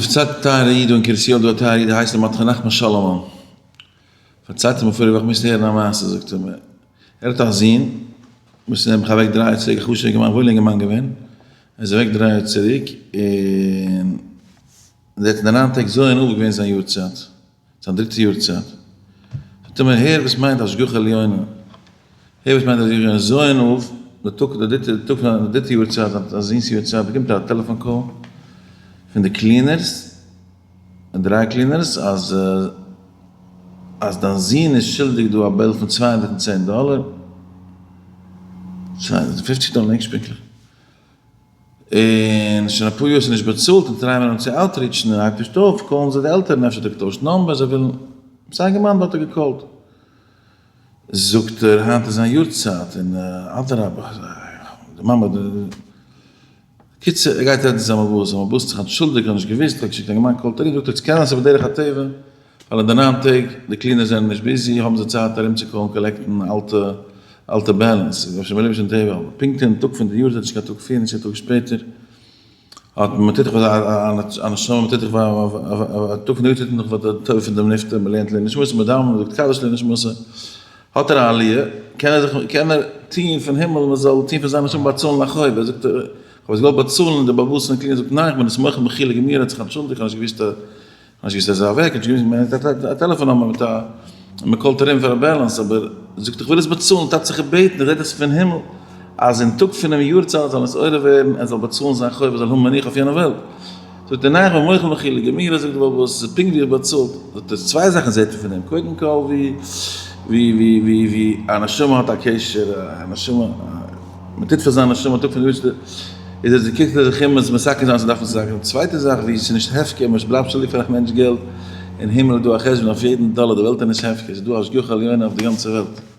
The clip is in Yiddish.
פארציילט א טייערע איד דא אין קרית יואל דא א טייערע איד הייסט ער מרדכי נחמן שאלאמאן פארציילט ער מיר פאריגע וואך מוזט הערן א מעשה זאגט ער מיר ער האט א זון וואס איז נעבעך אוועק דריי יאר צוריק א חשוב'ע אינגערמאן וואוילע אינגערמאן געווען ער איז אוועק דריי יאר צוריק און ער האט אין די ניין טעג ז' אב געווען זיין יארצייט. זיין דריטע יארצייט, זאגט ער מיר הער וואס מיינט השגחה עליונה, הער וואס מיינט השגחה עליונה, ז' אב, די טאג די דריטע טאג פון די דריטע יארצייט, זיין זון'ס יארצייט, באקומט ער א טעלעפאן call פון די cleaners, די dry cleaners, אז אז דיין זון איז שולדיג דא א bill פון 210 דאלער, 250 דאלער, נישט פונקטליך. און שוין אפאר יאר ס'איז נישט באצאלט און try ען מיר אים צו outreach ן און ער הייבט נישט אויף, call ן זיי די עלטערן אפשר האט ער געטוישט number זיי ווילן, עפעס א אינגערמאן דארט האט גע call ט, זאגט ער היינט איז זיין יארצייט און אדרבה די מאמע קיצור ער גייט רעדן צו זיין באס, זיין באס האט זיך אנטשולדיגט כ'האב נישט געוואוסט, כ'האב געשיקט א אינגערמאן call ט ארום זאגט ער ס'קען זיין ס'איז בדרך הטבע ווייל אין די ניין טעג די cleaners זענען נישט busy האבן זיי צייט ארום צו call ן collect ן אלטע אלטע balance איז אפשר מלובש אין טבע אבער פונקט אין טאג פון די יארצייט נישט קיין טאג פריער נישט קיין טאג שפעטער האט מען טוט דאך א נשמה מען טוט דאך א טאג פון די יארצייט טוט מען דאך פאר די טובה פון דעם נפטר מען לערנט לעילוי נשמתו מען דאווענט מען זאגט קדיש לעילוי נשמתו האט ער א עליה קען ער זיך קען ער טוהן פון הימל מען זאל טוהן פון זיין נשמה באצאלן א חוב ער זאגט איך האב עס געוואלט באצאלן און דער בעל הבית פון cleaner זאגט ניין איך בין עס מוחל מחילה גמורה האט זיך אנטשולדיגט איך האב נישט געוואוסט נישט געוואוסט אז ער איז אוועק, נישט געוואוסט, מען האט א טעלעפאן number מיט א, מען call ט ארום פאר א balance, אבער זאגט איך וויל עס באצאלן, טאטע זיך געבעטן, איך זעה דאס פון הימל, אז אין טאג פונעם יארצייט זאל נתעורר ווערן, ער זאל באצאלן זיין חוב, ער זאל האבן מנוחה אויף יענע וועלט. זאגט ער ניין איך בין מוחל מחילה גמורה, זאגט דער בעל הבית, עס איז פונקט ווי איך באצאלט, זאגט ער צוויי זאכן זעט מען פון דעם, קודם כל ווי ווי ווי ווי ווי א נשמה האט א קשר, א נשמה, מען טוט פאר זיין נשמה טאג פון די יארצייט, איז ער קוקט ער זיך אום עס מתקן זיין צו דארפן צו זאגן, צווייטע זאך ווי עס איז נישט הפקר מען בלייבט שולדיג פאר א מענטש געלט, אין הימל איז דא א חשבון אויף יעדן דאלער, די וועלט איז נישט הפקר, עס איז דא השגחה עליונה אויף די גאנצע וועלט.